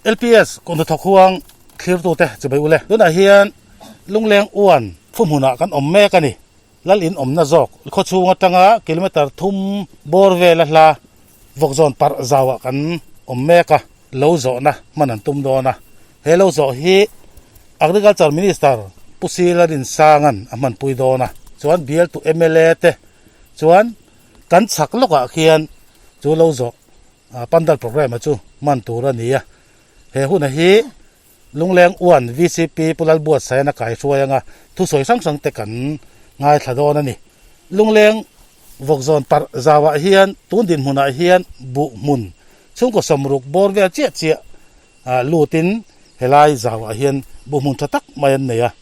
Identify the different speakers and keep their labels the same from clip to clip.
Speaker 1: LPS kawhnathawk huang thlirtute chibai ule. Tunah hian Lungleng uan thuhmunah kan awm mek a ni. Lal in awmna zawk khawchhung atanga kilometer thum bawr vela hla vawkzawn parh zauah kan awm mek a, lo zawhna hman an tum dawn a. He lo zawh hi Agriculture Minister Pu Sila Rinsanga'n a hmanpui dawn a, chuan bialtu mla te chuan kan chhak lawkah khian chu lo zawh Pandal programme chu hman tur a ni a, he huna hi Lungleng uan VCP Pu Lalbuatsaia a kaihruai anga thusawi hrang hrang te kan ngaithla dawn a ni. Lungleng vawkzawn parh zauah hian tun dinhmunah hian buh hmun chhungkaw sawmruk bawr vel chiah chiah lutin helai zauah hian buh hmun tha tak mai an nei a.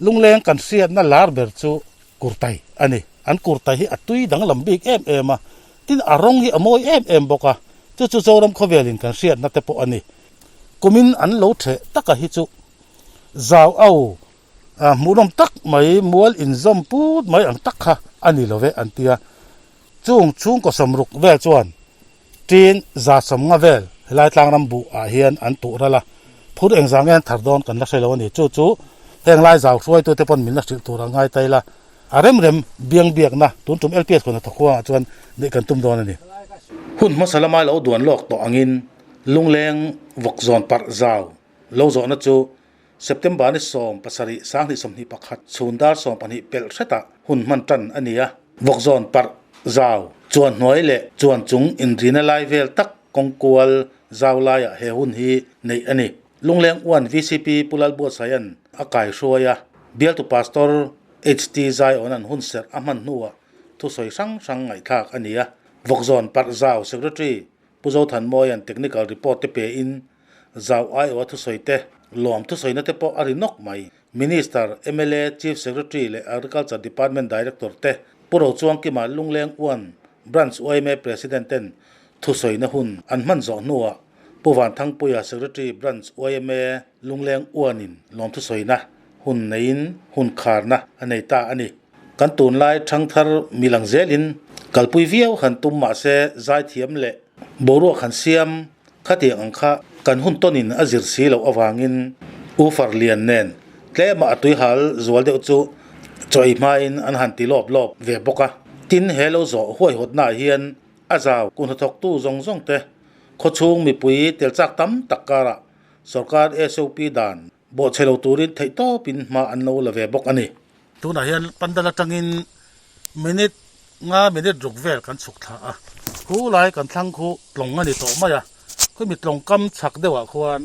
Speaker 1: Lungleng kan hriatna lar ber chu kurtai a ni. An kurtai hi a tui danglam bik em em a, tin a rawng hi a mawi em em bawk a, chu chu Zoram khawvelin kan hriatna te pawh a ni. Kumin an lo theh taka hi chu zau au hmuhnawm tak mai mual inzawm put mai ang tak kha a ni lo ve an ti a. Chung chhungkaw sawmruk vel chuan tin 150 vel helai tlangram buh ah hian an tuh ral a, phur engzah nge an thar dawn kan la hre lo a ni. Chu chu heng lai zau hruaitute pawn min la hrilh tur a ngai ta ila, a rem rem biang biakna tun tum LPS kawna thawkhuangah chuan neih kan tum dawn a ni. Hun hmasa lama lo duan lawk tawh angin Lungleng vawkzawn parh zau lo zawhna chu September ni 17 2021 chhun dar 12 pelh hretah hun hman tan a ni a. Vawkzawn parh zau chuan hnuai leh chuan chung inrina lai vel tak kawngkual zau laiah he hun hi neih a ni. Lungleng uan vcp Pu Lalbuatsaia'n a kaihruai a, bialtu Pastor HT Zaiawna'n hun serh a hman hnuah thusawi hrang hrang ngaihthlak a ni a. Vawkzawn parh zau Secretary Pu Zothanmawia'n technical report te pe in zau aiawha thusawi te, lawm thusawina te pawh a ri nawk mai. Minister, mla, Chief Secretary leh Agriculture Department Director te, Pu Rochuangkima Lungleng Uan Branch yma President ten thusawina hun an hman zawh hnuah Pu Vanthangpuia Secretary Branch yma Lungleng Uanin lawm thusawina hun neiin hun kharna a nei ta a ni. Kan tunlai thangthar milang zelin kalpui viau han tum mahse zaithiam leh boruak han siam khatiang ang kha kan hun tawnin a zir si loh avangin U Farlian nen tlema a tuihal zual deuh chu chawi hmain an han ti lawp lawp ve bawk a. Tin, he lo zawh huaihawtnaah hian a zau kuhnathawktu zawng zawng te khawchhung mipui tel chak tam tak karah sorkar SOP dan Bawhchhe lo turin theihtawpin hma an lo la ve bawk a ni. Tunah hian pandal atangin minute nga minute ruk vel kan chhuk thla a, khu lai kan thlang khu tlawng a ni tawh mai a, khumi tlawng kam chhak deuhah khuan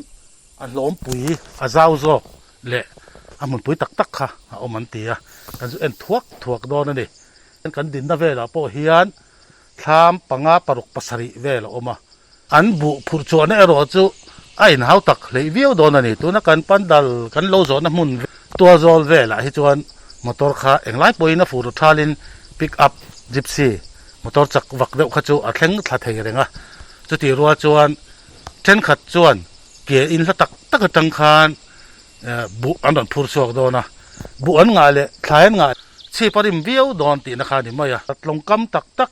Speaker 1: a hlawmpui a zau zawk leh a hmunpui tak tak kha a awm an ti a, kan chu en thuak thuak dawn a ni. Kan dinna velah pawh hian thlam panga paruk pasarih vel a awm a. An buh phurh chhuahna erawh chu a inhau tak hleih viau dawn a ni. Tuna kan pandal kan lo zawhna hmun tualzawl velah hi chuan motor kha englai pawhin a fur thalin pick up gypsy motor chak vak deuh kha chu a thleng thla thei reng a. Chutih rual chuan thenkhat chuan ke in hla tak tak atang khan buh an rawn phur chhuak dawn a. Buh an ngah leh thlai an ngah chhip a rim viau dawn tihna kha a ni mai a. Tlawngkam tak tak.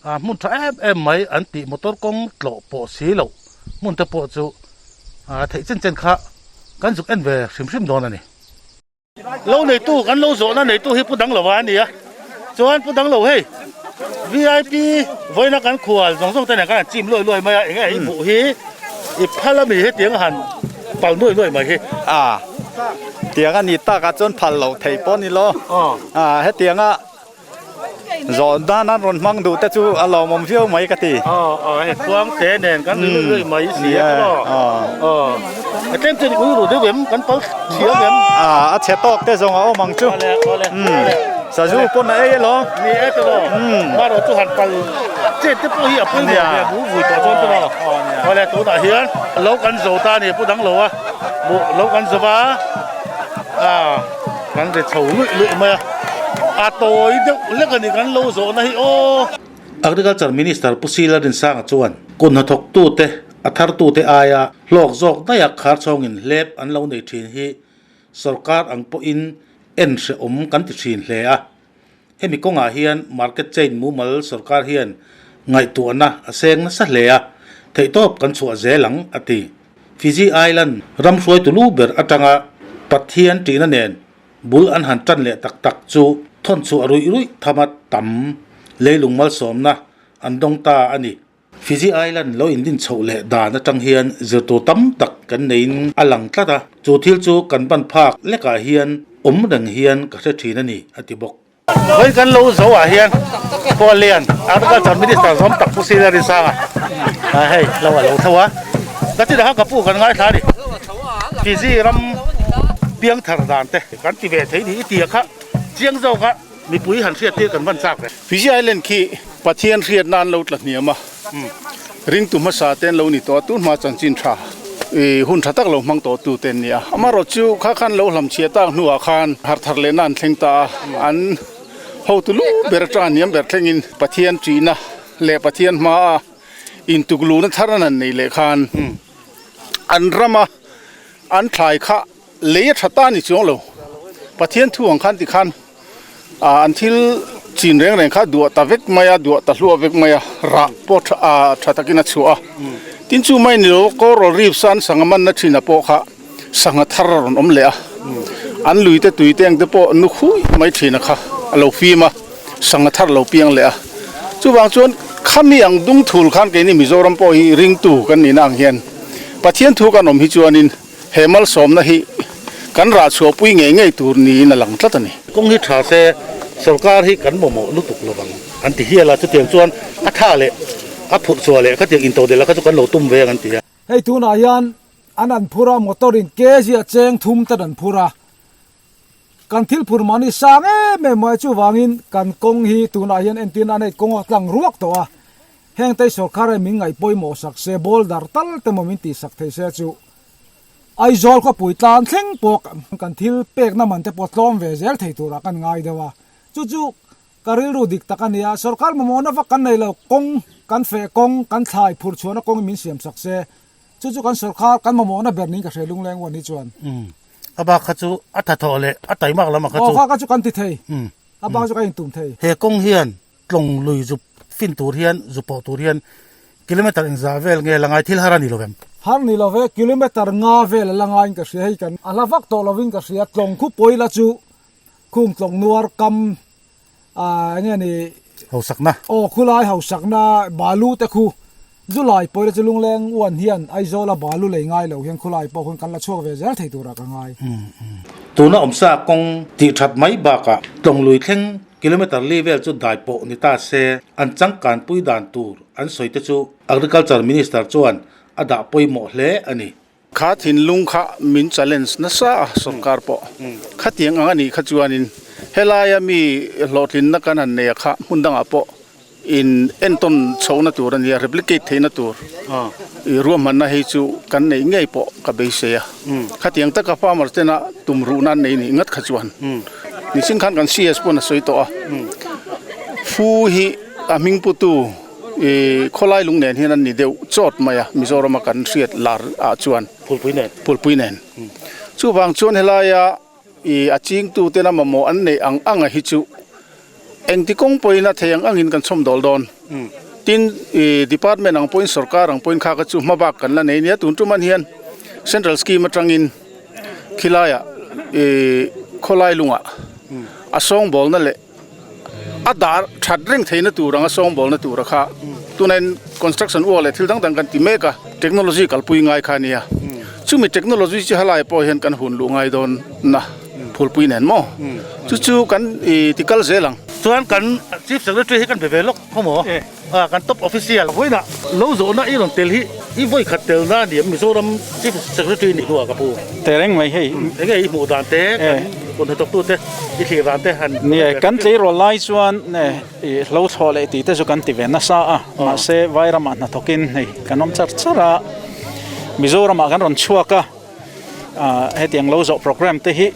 Speaker 1: A hmun tha em em mai an tih motor kawng tlawh pawh si loh hmun te pawh chu a theih chen chen kha kan zuk en ve hrim hrim dawn a ni. Lo neitu kan lo zawhna neitu hi Pu Danglo a ni a, chuan Pu Danglo hei vip vawiina kan khual zawng zawng te nen khan an chim luai luai mai a, enge i hmuh hi i phal ami hetiang a han pal nuai nuai mai hi.
Speaker 2: A tiang a ni takah chuan phal loh theih pawh a ni lo, a hetiang a. Zawh dan an rawn hmang duh te chu a lawmawm viau mai ka ti.
Speaker 1: Aw aw hei khuang te nen kan ri luih luih mai si a maw. Aw a tlem chuan ui ru deuh em kan pal thiam em.
Speaker 2: A a chhe tawk te zawng a awm ang chu.
Speaker 1: Awle awle awle.
Speaker 2: Sazu pawn a ei elaw.
Speaker 1: Ni e te maw. Marawh chu han pal chet te pawh hi a pui ve ve bu vui tawh chuan te maw. Awle tunah hian lo kan zo ta a ni pu dang lo a buh lo kan zo va a. Kan ri chho luih luih mai a, a tawi deuh lek a ni kan lo zawhna hi aw. Agriculture Minister Pu Sila Rinsanga chuan kut hnathawktute a thartute aia hlawk zawk daih a khar chhawngin hlep an lo nei thin hi sorkar ang pawhin en hrehawm kan ti thin hle a. Hemi kawngah hian market chain mumal sorkar hian ngaihtuahna a seng nasa hle a, theihtawp kan chhuah zel ang, a ti. Fiji Island ram hruaitu lu ber atanga Pathian ṭihna nen bul an han ṭan leh tak tak chu thawn chhuah ruih ruih thama tam leilung malsawmna an dawng ta a ni. Fiji Island lo indin chhoh leh dan atang hian zirtur tam tak kan neiin a lang tlat a, chu thil chu kan ban phak lekah hian awm reng hian ka hre thin a ni, a ti bawk. Vawi kan lo zo ah hian Khualian Agriculture Minister zawm tak Pu Sila Rinsanga ah hei lo a lo tho a, ka ti dah a ka pu kan ngaithla a ni. Fiji ram piangthar dan te kan ti ve thei ni i tia kha chiang zawk a mipui han hriat tir kan van chak ve.
Speaker 3: Fiji Island khi Pathian hriat nan lo tla hniam a, ringtu hmasa te an lo ni tawh a, tun hma chanchin tha i hun tha tak lo hmang tawh tu te an ni a. Amaherawhchu kha khan lo hlamchhiah tak hnuah khan harh thar lehna an thleng ta a, an hotu lu ber atanga hniam ber thlengin Pathian ṭihna leh Pathian hmaa intukluhna thar an han nei leh khan an rama an thlai kha Lei a tha ta ni chuang lo. Pathian thu ang khan tikhan an thil chin reng reng kha duah ta vek mai a, duah ta hluah vek mai a, rah pawh tha tha takin a chhuah a. Tin chu mai ni lo coral reefs a an sangha manna thin a pawh kha sangha thar a rawn awm leh a. An lui te tui te ang te pawh nu khui mai thin a kha a lo fim a, sangha thar a lo piang leh a. Chuvang chuan khami ang dung thul khan keini Mizoram pawh hi ringtu kan nihna ang hian Pathian thu kan awm hi chuanin He malsawmna hi kan rah chhuahpui ngei ngei tur niin a lang tlat a ni.
Speaker 1: Kawng hi tha se sorkar hi kan mamawh lutuk lo vang an ti hial a, chutiang chuan a tha leh a phurh chhuah leh khatiang intodelh a kha chu kan lo tum ve ang an ti a.
Speaker 4: Hei tunah hian an an phur a, motor in kg a cheng thum ten an phur a, kan thil phur mahni sang em em mai chuvangin kan kawng hi tunah hian entirna a nei kawng a tlang ruak tawh a, heng te sorkar hian min ngaih pawimawh sak se boulder tal te maw min tihsak thei se chu Aizawl khawpui tlan thleng pawh kan thil pekna man te pawh tlawm ve zel thei turah kan ngai deuh a, chu chu ka rilru dik tak a ni a, sorkar mamawhna vak kan nei lo, kawng kan feh kawng, kan thlai phur chhuahna kawngin min siam sak se, chu chu kan sorkar kan mamawhna ber niin ka hria lungleng uan hi chuan.
Speaker 1: Umm a bak kha chu a tha thawh leh a taimak lam ah kha chu.
Speaker 4: Aw kha kha chu kan ti thei, a bak chu kan intum thei.
Speaker 1: He kawng hian Tlawng lui zu fin tur hian, zu pawh tur hian kilometer engzah vel nge la ngai thil har a ni lo vem?
Speaker 4: Har ni lo ve, kilometer nga vel a la ngaiin ka hria hei kan a hla vak tawh lovin ka hria, tlawng khu pawi la chu khung tlawng nuar kam ah enge ni
Speaker 1: Hausakna.
Speaker 4: Aw khulai hausakna balu te khu zu lai pawi la chu lungleng uan hian Aizawla balu lei ngai lo hian khulai pawh hun kan la chhuak ve zel thei turah ka ngai.
Speaker 1: Tuna awmsa kawng tih that mai bakah tlawng lui thleng Kilometer li vel chu dai pawh ni ta se, an changkanpui dan tur an sawi te chu Agriculture Minister chuan a dah pawimawh hle a ni.
Speaker 3: Kha thinlung kha min challenge nasa a sorkar pawh khatiang ang a nih kha chuanin helaia mi hlawhtlinna kan han nei a kha hmun dangah pawh in entawn chhohna tur a nia, replicate theihna tur i ruahmanna hei chu kan neih ngei pawh ka beisei a, khatiang taka farmer tena tumruhna an nei nih ngat kha chuan nichin khan kan CS pawn a sawi tawh a, fu hi a hming putu i khawlai lung nen hian an ni deuh chawt mai a, Mizorama kan hriat lar ah chuan
Speaker 1: Phulpui nen
Speaker 3: Phulpui nen chuvang chuan helaia I a chingtu tena mamawh an neih ang anga hi chu engti kawng pawhin a thei ang angin kan chhawm dawl dawn. Tin, i department ang pawhin sorkar ang pawhin kha kha chu hmabak kan la nei nia. Tun tum an hian central scheme atangin khilaiah i khawlai lungah a sawngbawlna leh a dar that reng theihna tur anga sawngbawlna tura kha tunain construction work leh thil dang dang kan ti mek a, technology kalpui ngai kha a nia. Chumi technology chi halai pawh hian kan hun luh ngai dawn na phulpui nen maw? Chu chu kan i ti kal zel ang.
Speaker 1: Chuan kan Chief Secretary hi kan be ve lawk khaw maw? Kan top official vawiinah lo zawhna i rawn tel hi i vawi khat tel na a ni em? Mizoram Chief Secretary nih hnuah ka pu.
Speaker 2: Tereng mai hei.
Speaker 1: Enge i hmuh dan te, kan kut hnathawktute i thlir dan te han.
Speaker 2: Nia, kan tleirawl lai chuan i hlo thlawh leh tih te chu kan ti ve nasa a, mahse Vairamah hnathawkin hei kan awm char char a, Mizoramah kan rawn chhuak a, hetiang lo zawh program te hi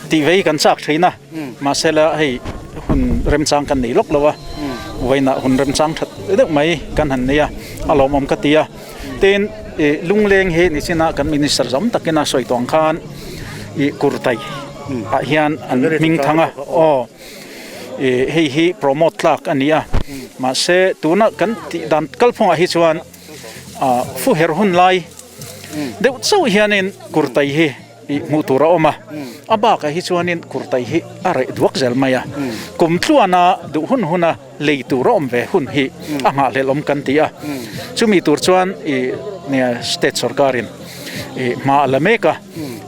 Speaker 2: tih vei kan chak thin a, mahse la hei hun remchang kan nei lawk lo a, vawiinah hun remchang that deuh mai kan han nei a, a lawmawm ka ti a, tin ih lungleng hi nichinah kan minister zawm takin a sawi tawh ang khan ih kurtai ah hian an hming thang a, aw ih hei hi promote tlak a ni a, mahse tuna kan tih dan kalphungah hi chuan ah fu her hun lai. deuh chauh hianin kurtai hi ih hmuh tur a awm a, a bakah hi chuanin kurtai hi a reh duak zel mai a, kum tluana duh hun huna lei tur a awm ve hun hi a nghahhlelh awm kan ti a, chumi tur chuan ih state sorkarin ih hma a la mek a,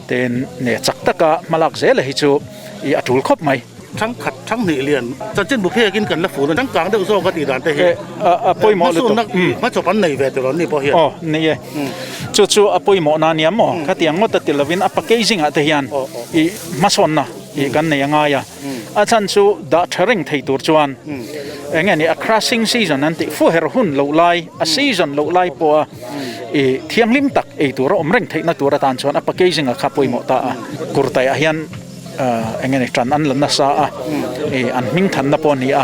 Speaker 2: tin chak taka hmalak zela hi chu ih a tul khawp mai.
Speaker 1: Thangkhat thanghnih lian chanchin bu phekin kan la fun a, changkang deuh zawk a tih dan te hi
Speaker 2: a pawimawh lutuk.
Speaker 1: Hmasawnna hmachawp an nei ve tur an ni pawh hian.
Speaker 2: Aw ni e, chu chu a pawimawh na nia maw? Khatiang ngawt a ti lovin a packaging ah te hian i hmasawnna i kan nei a ngai a, a chhan chu dah tha reng thei tur chuan eng nge ni a crushing season an tih fuher hun loh lai a season loh lai pawha i thianghlim tak ei tur a awm reng theihna tur atan chuan a packaging a kha pawimawh ta a, kurtai ah hian. Eng nge ni tan an la nasa a, ih an hming thanna pawh a ni a,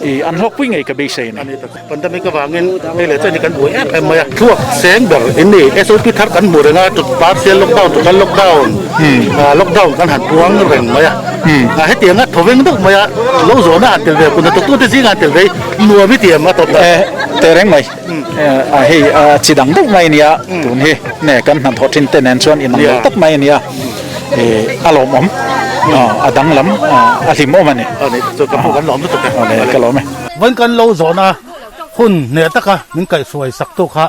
Speaker 2: ih an hlawkpui ngei ka beisei a ni.
Speaker 1: Pandemic avangin hei leh chuan kan buai em em mai a, thluak seng ber in ni SOP thar kan hmu reng a, partial lockdown, total lockdown, lockdown kan han puang reng mai a, hetianga thawveng deuh mai a lo zawhna han tel ve kun a tawktute zingah han tel ve hi nuam i ti em a tawp dah.
Speaker 2: Teh reng mai, hei chi dang deuh mai a nia tun hi nge kan hnathawh thin te nen chuan inang lo tak mai a nia. A lawmawm a danglam a hlimawm a ni.
Speaker 1: Ka lawm lutuk e.
Speaker 2: Ka lawm e.
Speaker 1: Vawiin kan lo zawhna hun hneh taka min kaihhruai sak tu kha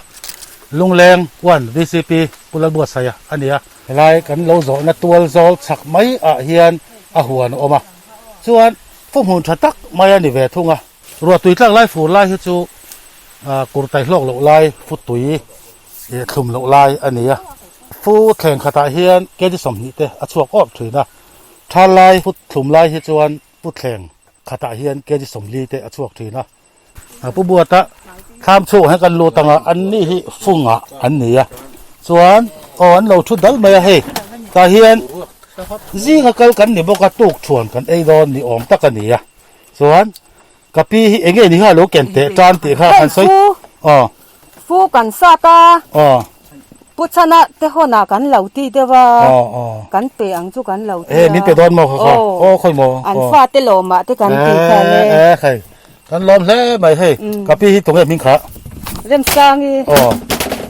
Speaker 1: Lungleng One VCP Pu Lalbuatsaia a ni a. Helai kan lo zawhna tual zawl chhak mai ah hian a huan a awm a, chuan fawhmun tha tak mai a ni ve thung a. Ruahtui tlak lai fur lai hi chu kurtai hlawk loh lai futui Ih thlum loh lai a ni a, fu thleng khatah hian kg 20 te a chhuak awp thin a, thal lai fu thlum lai hi chuan pu thleng khatah hian kg 40 te a chhuak thin a. Pu Buata thlam chhungah hian kan lut ang a, an ni hi fungah an ni a, chuan aw an lo thu dal mai a hei tah hian zinga kal kan ni bawk a tuk thuan kan ei dawn ni awm tak a ni a, chuan ka pi hi eng nge ni kha a lo ken teh tan tih kha han sawi aw.
Speaker 5: Fu kan sat a, Pu Chhana te hawnah kan lo ti deuh a, kan pe ang chu kan lo ti a.
Speaker 1: E min pe dawn maw kha kha, aw khawi maw.
Speaker 5: An fate lawmah te kan ti kha le.
Speaker 1: E khai, kan lawm hle mai hei, ka pi hi tunge hming kha?
Speaker 5: Remsangi.
Speaker 1: Aw,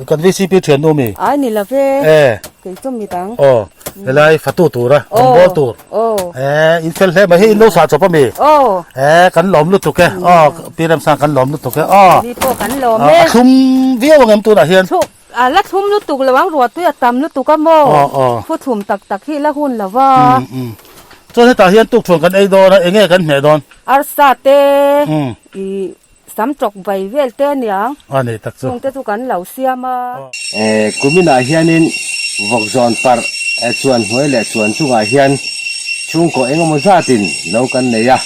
Speaker 1: kan VCP thiannu mi?
Speaker 5: Ai ni lo ve.
Speaker 1: E.
Speaker 5: Kei chu mi dang.
Speaker 1: Aw, helai fatu tura, rawngbâwl tur.
Speaker 5: Aw.
Speaker 1: E, in fel hle mai, hei in lo sah chawp a mi?
Speaker 5: Aw.
Speaker 1: E, kan lawm lutuk e. Aw, Pi Remsang kan lawm lutuk e. Aw.
Speaker 5: Ni pawh kan lawm e.
Speaker 1: A thlum viau ang em tunah hian?
Speaker 5: Thu, a la thlum lutuk lo ang, ruahtui a tam lutuk a maw?
Speaker 1: Aw, aw.
Speaker 5: Thu thlum tak tak hi la hun lo va.
Speaker 1: Um, um. Chuan hetah hian tukṭhuan kan ei dawn a, eng nge kan hmeh dawn?
Speaker 5: Arsa te, i sam tawk vai vel te aniang.
Speaker 1: A nei tak chu.
Speaker 5: Chungte chu kan lo siam a.
Speaker 6: Kuminah hianin vawkzawn parh chuan hnuai leh chuan chungah hian chhungkaw engemaw zatin lo kan nei a.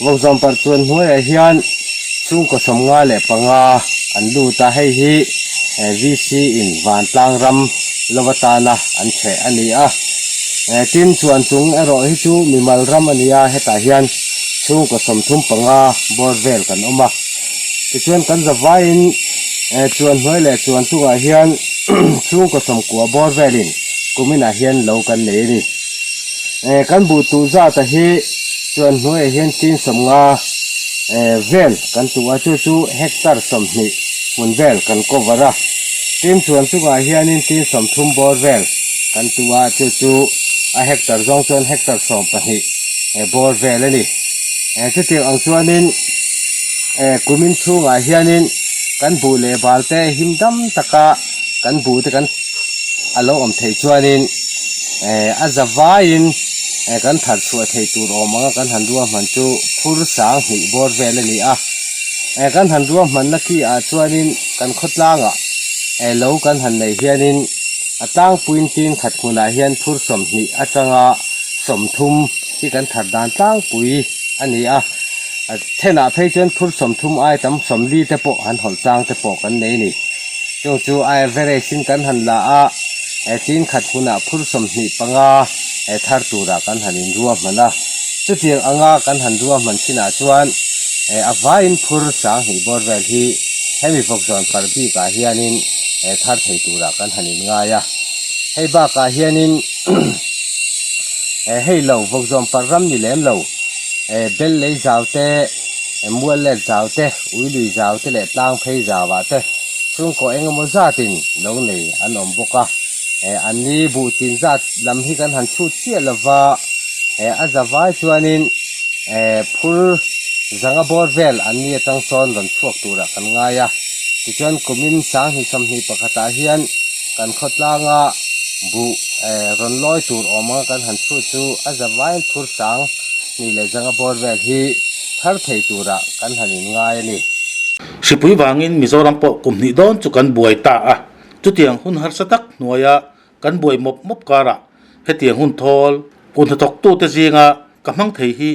Speaker 6: Vawkzawn parh chuan hnuaiah hian chhungkaw 55 an lut a, hei hi VC in vantlang ram lo atana an chheh a ni a. Tin, chuan chung erawh hi chu mimal ram a ni a, hetah hian chhungkaw 35 bawr vel kan awm a. Tichuan kan zavaiin chuan hnuai leh chuan chungah hian chhungkaw 90 bawr velin kuminah hian lo kan nei a ni. Kan buh tuh zata hi chuan hnuaiah hian tin 50 vel kan tuh a, chu chu hectare 20 hmun vel kan cover a. Tin chuan chungah hianin tin 30 bawr vel kan tuh a, chu chu a hectare zawng chuan hectare 12 bawr vel a ni. Chutiang ang chuanin kumin chhungah hianin kan buh leh bal te him dam taka kan buh te kan a lo awm theih chuanin a za vaiin kan thar chhuah thei tur awm anga kan han ruahman chu phur sang hnih bawr vel a ni a. Kan han ruahmanna khi ah chuanin kan khawtlangah lo kan han nei hianin a tlangpuiin tin khat hmunah hian phur 20 atanga 30 hi kan thar dan tlangpui a ni a, a thenah phei chuan phur 30 ai tam 40 te pawh han hawlh tlang te pawh kan nei a ni. Chung chu a average in kan han la a, he tin khat hmunah phur 25 he thar turah kan han inruahman a, chutiang anga kan han ruahman chinah chuan he a vaiin phur 2000 bawr vel hi hemi vawkzawn parh bikah hianin he thar thei turah kan han inngai a, hei bakah hianin Hei lo, vawkzawm parh ram ni lem lo. Bel lei zau te, mual let zau te, ui lui zau te leh tlang phei zau ah te. Chhungkaw engemaw zatin lo nei an awm bawk a, an ni buh chin zat lam hi kan han chhut chiah lo va, a za vai chuanin phur zanga bawr vel an ni atang sawn rawn chhuak turah kan ngai a. Tichuan kumin sanghnih 21 pakhatah hian kan khawtlanga buh rawn lawi tur awm anga kan han chhut chu a za vaiin phur sang hnih leh zanga bawr vel hi thar thei turah kan han inngai a ni.
Speaker 1: Hripui vangin Mizoram pawh kum hnih dawn chu kan buai ta a, chutiang hun harsa tak hnuaia kan buai mawp mawp karah hetiang hun thawl kun hnathawktute zinga ka hmang thei hi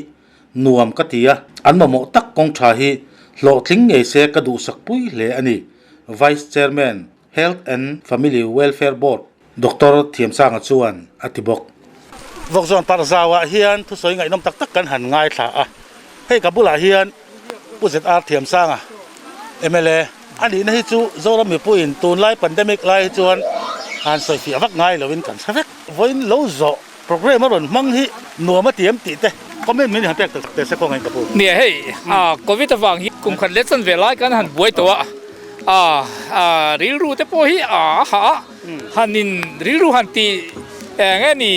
Speaker 1: nuam ka ti a, an mamawh tak kawng tha hi hlawhtling ngei se ka duhsak pui hle a ni, Vice Chairman, Health and Family Welfare Board, Doctor Thiamsanga chuan a ti bawk. Vawkzawn parh zauah hian thusawi ngaihnawm tak tak kan han ngaithla a, hei ka bulah hian Pu ZR Thiamsanga, mla, a nihna hi chu Zoram mipuiin tunlai pandemic lai hi chuan han sawifiah vak ngai loin kan hre vek. Vawiin lo zawh program a rawn hmang hi nuam a ti em tih te comment min han pek tak teh se kawngin ka pu.
Speaker 7: Nia hei covid avang hi kum khat leh chan ve lai kan han buai tawh a, a rilru te pawh hi a ha a, han in rilru han ti eng nge ni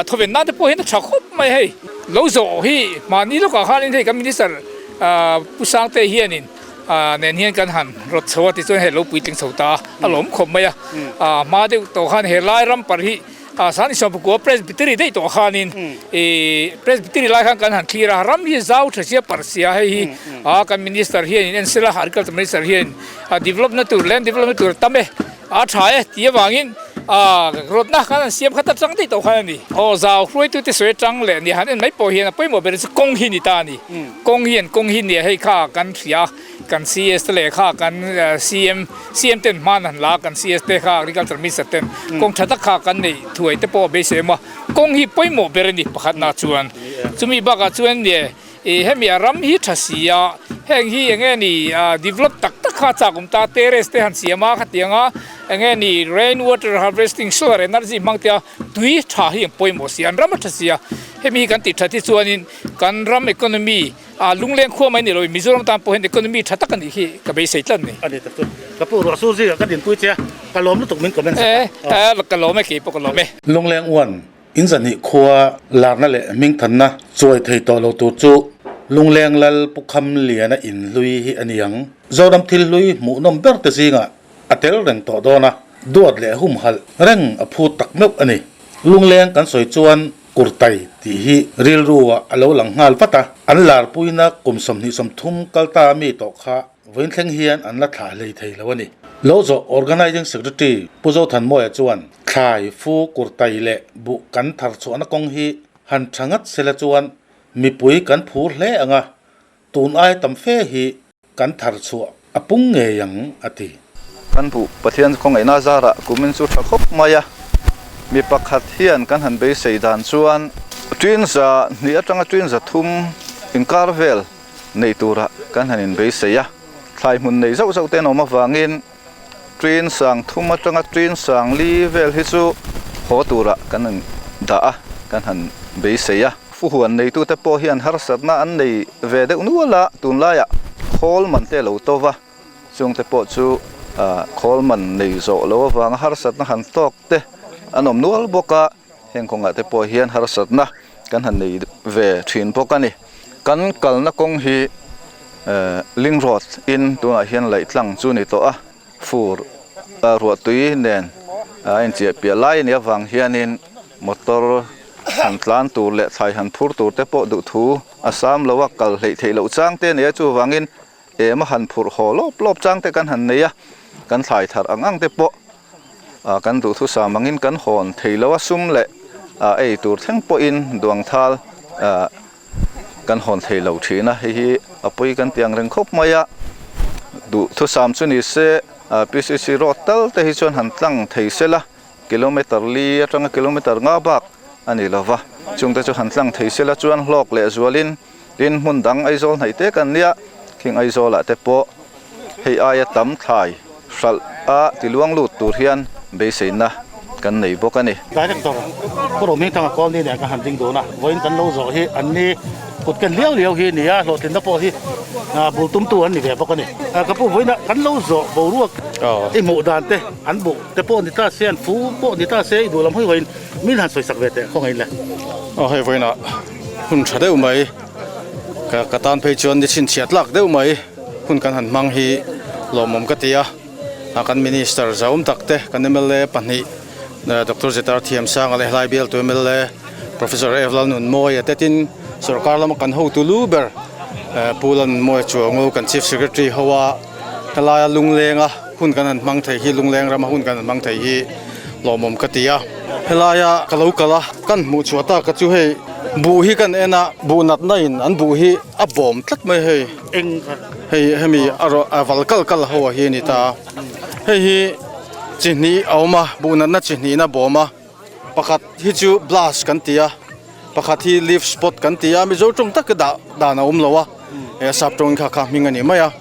Speaker 7: thawven nan te pawh hian a tha khawp mai hei. Lo zawh hi mahni lawkah khanin hei kan minister Pu Sangte hianin nen hian kan han rawt chho a tichuan hei lo puitling chho ta a lawm khawp mai a, hma deuh tawh khan he lai ram parh hi Sani Sawmpakua Presbytery daih tawh khanin Presbytery lai khan kan han thlir a, ram hi zau tha sia parh sia hei hi kan minister hianin en sela agriculture minister hianin develop na tur land develop na tur a tam e. A tha e tih avangin rawtna khan an siam khat atang daih tawh khan a ni. Aw zau hruaitute sawi atang leh ni han en mai pawh hian a pawimawh ber chu kawng hi ni ta a ni. Kawng hian kawng hi nia hei kha kan hria kan CS te leh kha kan CM CM ten hman han la kan CS te kha agriculture minister ten kawng tha tak kha kan neih thuai te pawh a beisei awm a. Kawng hi pawimawh ber a ni pakhatna chuan. Chumi bakah chuan nia Ih hemi a ram hi tha si a, heng hi eng nge ni develop tak tak kha chak awm ta, terrace te han siam a khatiang a, eng nge ni rain water harvesting solar energy hmang te a tui tha hi ang pawimawh si a, an ram a tha si a, hemi hi kan tih that hi chuanin kan ram economy ah lungleng khua mai ni loin Mizoram tan pawh hian economy tha tak a nih hi ka beisei tlat a ni.
Speaker 1: A ni tak chu ka pu ruah sur zingah ka dinpui che a, ka lawm lutuk min comment sak
Speaker 7: a. E ka lawm e keipawh ka lawm e.
Speaker 1: Lungleng uan In zahnih khua larna leh hmingthanna chuai thei tawh lo tur chu Lungleng Lal Pu Kham Liana in hlui hi a ni ang. Zoram thil hlui hmuhnawm ber te zingah a tel reng tawh dawn a, duat leh humhalh reng a phut tak meuh a ni. Lungleng kan sawi chuan Kurtai tih hi rilru ah a lo lang nghal vat a, an larpuina kum 20 30 kal ta mi tawh kha Vawiin thleng hian an la thlah hlei thei lo a ni. Lo zawh Organising Secretary Pu Zothanmawia chuan thlai, fu, kurtai leh buh kan thar chhuahna kawng hi han tha ngat sela chuan mipui kan phur hle ang a, tun ai tam fe hi kan thar chhuah a pung ngei ang a ti.
Speaker 8: Kan buh Pathian khawngaihna zarah kumin chu tha khawp mai a, mi pakhat hian kan han beisei dan chuan Twinza hnih atanga Twinza thum inkar vel nei tura kan han inbeisei a, thlai hmun nei zauh zauh te an awm avangin train sang thum atanga train sang li vel hi chu haw tura kan han dah a, kan han beisei a. Fuhuan neitute pawh hian harsatna an nei ve deuh nual a, tunlaiah khawl man te a lo to va, chungte pawh chu khawl man nei zawh lo avanga harsatna han tawk te an awm nual bawk a, heng kawngah te pawh hian harsatna kan han nei ve thin bawk a ni. Kan kalna kawng hi Link Road in tunah hian laih tlang chu ni tawh a, fur ruahtui nen a inchiah piah lai a nih avang hianin motor han tlan tur leh thlai han phur tur te pawh duhthu a sam lo a, kal hleih theih loh chang te a ni a, chuvangin em a han phurh haw lawp lawp chang te kan han nei a, kan thlai thar ang ang te pawh kan duhthusam angin kan hawn thei lo a, sum leh ei tur thleng pawhin duangthal kan hawn thei lo thin a, hei hi a pawi kan tih ang reng khawp mai a, duhthusam chu ni se PCC road tal te hi chuan han tlang thei se la, kilometer li atanga kilometer nga bak a ni lo va, chungte chu han tlang thei se la chuan hlawk leh zualin tin hmun dang Aizawl hnaih te kan nia, khing Aizawlah te pawh hei aia tam thlai hralh a tiluang lut tur hian beiseina kan nei bawk a ni.
Speaker 1: Director Pu Rohmingthanga Colony nen kan han ding dun a, vawiin kan lo zawh hi an ni. kut ken liau liau hi a ni a, hlawhtlinna pawh hi bul tumtu an ni ve bawk a ni. Ka pu vawiinah kan lo zawh boruak i hmuh dan te an buh te pawh ni ta se an fu pawh ni ta se i duh lam hawi hawiin min han sawisak ve teh khawngaih le.
Speaker 9: Aw hei vawiinah hun tha deuh mai ka ka tan phei chuan ni chhinchhiah tlak deuh mai hun kan han hmang hi lawmawm ka ti a, kan minister zahawm tak te kan mla pahnih Doctor Zetar Thiamsanga leh helai bialtu mla Professor F Lalnunmawia te tin sorkar lama kan hotu lu ber Pu Lalnunmawia Chuango kan Chief Secretary ho a helaia lunglenga hun kan han hmang thei hi lungleng rama hun kan han hmang thei hi lawmawm ka ti a. Helaia ka lo kal a kan hmuh chhuah tak a chu hei buh hi kan en a buh natna in an buh hi a bawm tlat mai hei hei hemi a rawh a val kal kal ho a hi a ni ta a hei hi Chi hnih a awm a, buh natna chi hnihna bawm a, pakhat hi chu blast kan ti a, pakhat hi leaf spot kan ti a, Mizo tawng taka dah dan a awm lo a, he sap tawngin kha kha hming a ni mai a,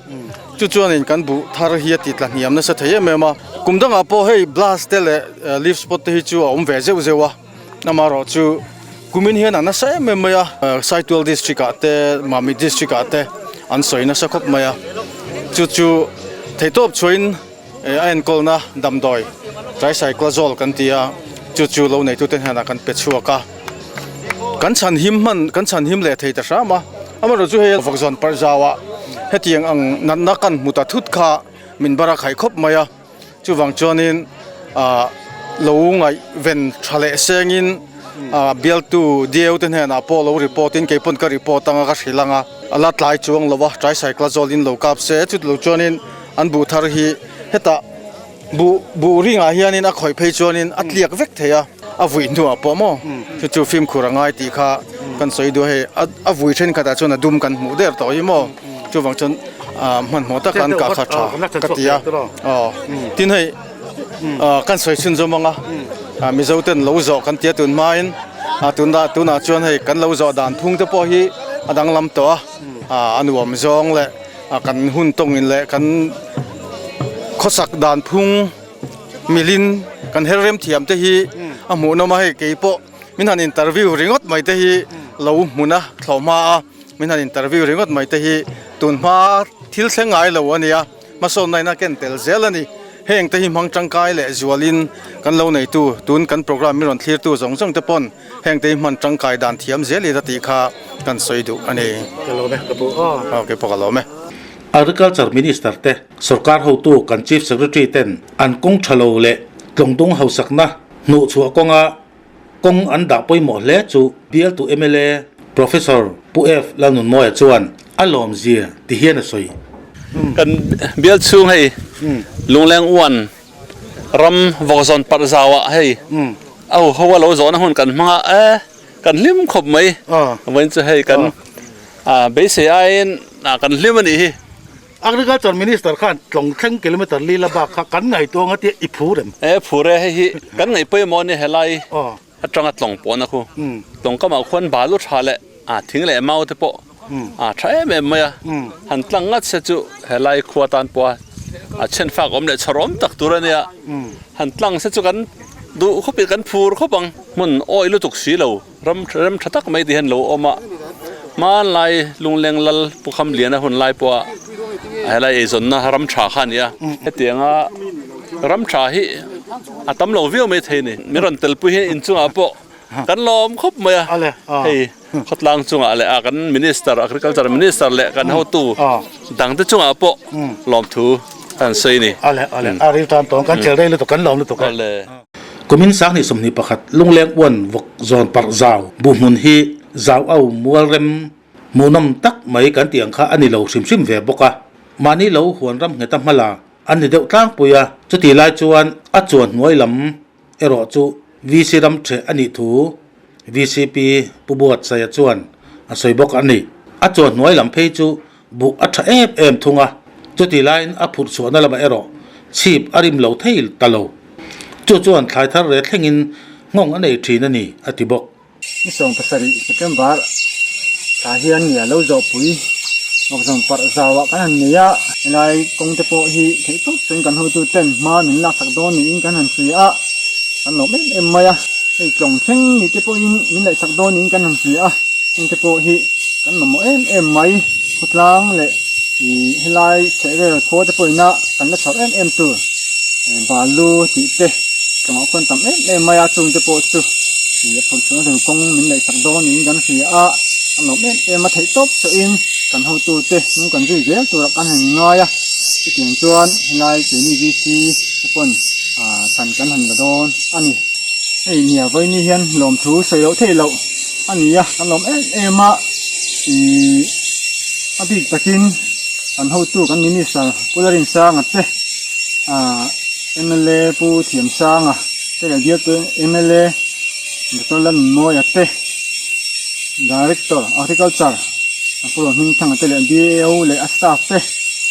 Speaker 9: chu chuanin kan buh thar hi a ti tla hniam nasa thei em em a, kum dangah pawh hei blast te leh leaf spot te hi chu a awm ve zeuh zeuh a, amaherawh chu kumin hian a nasa em em mai a, Saitual district ah te Mamit district ah te an sawi nasa khawp mai a, chu chu theihtawp chhuahin. A enkawlna damdawi tricyclazole kan ti a, chu chu lo neitute hnenah kan pe chhuak a, kan chhan him hman kan chhan him leh thei ta hram a, amaherawhchu hei vawkzawn parh zauah hetiang ang natna kan hmu ta thut kha min bar a khaih khawp mai a, chuvang chuanin ah lo ngaihven tha leh sengin ah bialtu DAO te hnenah pawh lo report in keipawn ka report anga ka hrilh anga a la tlai chuang lo a, tricyclazole in lo kap se chutilo chuanin. An buh thar hi hetah buh buh ringah hianin a khawih phei chuanin a tliak vek thei a, a vui hnuah pawh maw chu chu fimkhur a ngai tih kha kan sawi duh a hei a vui thenkhatah chuan a dum kan hmuh der tawh hi maw chuvang chuan ah hmanhmawh taka an kah kha tha ka ti a aw tin hei ah kan sawi chhunzawm ang a Mizo ten lo zawh kan tia tun hmain ah tunah tunah chuan hei kan lo zawh dan phung te pawh hi a danglam tawh a ah a nuam zawng leh. A kan hun tawngin leh kan khawsak dan phung milin kan her rem thiam te hi a hmuhnawm a, hei kei pawh min han interview ringawt mai te hi lo hmun a thlawh hma a, min han interview ringawt mai te hi tun hma thil thleng ngai lo a nia, hmasawnna in a ken tel zel a ni. Heng te hi hmang tangkai leh zualin kan lo neitu tun kan program min rawn thlirtu zawng zawng te pawn heng te hi hman tangkai dan thiam zel ila tih kha kan sawi duh a ni.
Speaker 1: Ka lawm e ka pu aw.
Speaker 9: Aw kei pawh ka lawm e.
Speaker 1: Agriculture Minister te, Sorkar hotu kan Chief Secretary ten an kawng tha lo leh tlawngdung hausakna hnuhchhuah kawnga kawng an dah pawimawh hle chu bialtu mla Professor Pu F Lalnunmawia chuan a lawmzia ti hian a sawi.
Speaker 10: Kan bial chhung hei Lungleng uan ram vawkzawn parh zauah hei a huho a lo zawhna hun kan hmang a e kan hlim khawp mai vawiin chu hei kan beisei aiin kan hlim a nih hi.
Speaker 1: Agriculture Minister khan tlawng thleng kilometer li la bak kha kan ngaihtuah anga tia i phur em?
Speaker 10: E phur e, hei hi kan ngaih pawimawh a ni helai atanga tlawng pawhna khu. Tlawng kamah khuan balu tha leh thing leh mau te pawh a tha em em mai a, han tlang ngat se chu helai khua tan pawha a chhen fak awm leh chhawr awm tak tur a nia. Han tlang se chu kan duh khawpin kan phur khawp ang. Hmun awi lutuk si lo. Ram rem tha tak mai ti hian lo awm a, hmanlai Lungleng Lal Pu Khamliana hun lai pawha helai eizawnna ram tha kha a ni a, hetianga ram tha hi a tam lo viau mai thei a ni. Min rawn telpui hi inchungah pawh kan lawm khawp mai a, hei khawtlang chungah leh a kan Minister, Agriculture Minister leh kan hotu dangte chungah pawh lawmthu kan sawi a ni.
Speaker 1: Ale ale a ril tan tawng kan chel rei lutuk kan lawm lutuk e. Kumin sanghnih 21 Lungleng uan vawk zawn parh zau bu hmun hi zau au mual rem hmuhnawm tak mai kan tih ang kha a ni lo hrim hrim ve bawk a. Mahni lo huan ram ngheta hmala an ni deuh tlangpui a, chutih lai chuan a chuan hnuai lam erawh chu VC ram ṭheh a nih thu VCP Pu Buatsaia chuan a sawi bawk a ni. A chuan hnuai lam phei chu buh a ṭha em em thung a, chutih laiin a phurh chhuahna lamah erawh chhip a rim lo thei ta lo. Chu chuan thlai thar re thlengin nghawng a nei ṭhin a ni, a ti bawk.
Speaker 11: Ni 17 September tah hian nia lo zawhpui vawkzawn parh zauah kan han nei a, helai kawng te pawh hi theih tawp chuan kan hotu ten hma min laksak dawn niin kan han hria a, kan lawm em em mai a, hei tlawng thleng ni te pawhin min laihsak dawn niin kan han hria a, heng te pawh hi. Kan mamawh em em mai khawtlang leh ih helai chhehvel khua te pawhin a kan la chhawr em em tur balu tih te tlawngah khuan tam em em mai a chung te pawh chu ih a phurh chhuahna tur kawng min ngaihsak dawn niin kan hria a a lawm em em a theih tawp chauhin kan hotu te hnung kan zui zel turah kan han ngai a chutiang chuan helai keini VC te pawn ah chhan kan han la dawn a ni hei nia vawiini hian lawmthu sawi loh theih loh. A ni a, kan lawm em em a, ihh a bik takin kan hotu kan minister Pu Larinsanga te ahh mla Pu Thiamsanga te leh bialtu mla Doctor Lalnunmawia te Director Agriculture Pu Rohmingthanga te leh DAO leh a staff te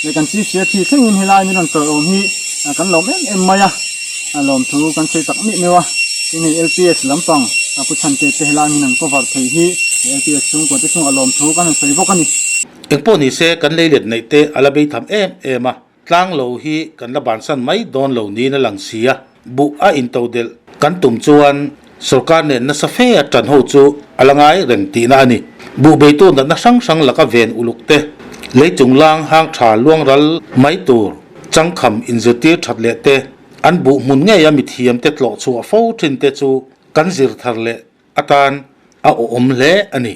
Speaker 11: leh kan Chief Secretary thlengin helai min rawn tawrh awm hi kan lawm em em mai a. A lawmthu kan sawi tak mih meuh a, tin hei LPS lampang a pu chhan te te helai min an cover thei hi LPS chhungkua te chungah lawmthu kan han sawi bawk a ni.
Speaker 1: Engpawh ni se kan leilet neih te a la bei tham em em a, tlang lo hi kan la bansan mai dawn lo niin a lang si a, buh a into delh kan tum chuan sorkar nen nasa fe a tan ho chu a la ngai reng tihna a ni. Buh beitu natna hrang hrang laka ven uluk te, lei chunglang hang tha luang ral mai tur changkham inzirtir that leh te, An buh hmun ngeia mithiamte tlawh chhuah fo thin te chu kan zir thar leh atan a awhawm hle a ni.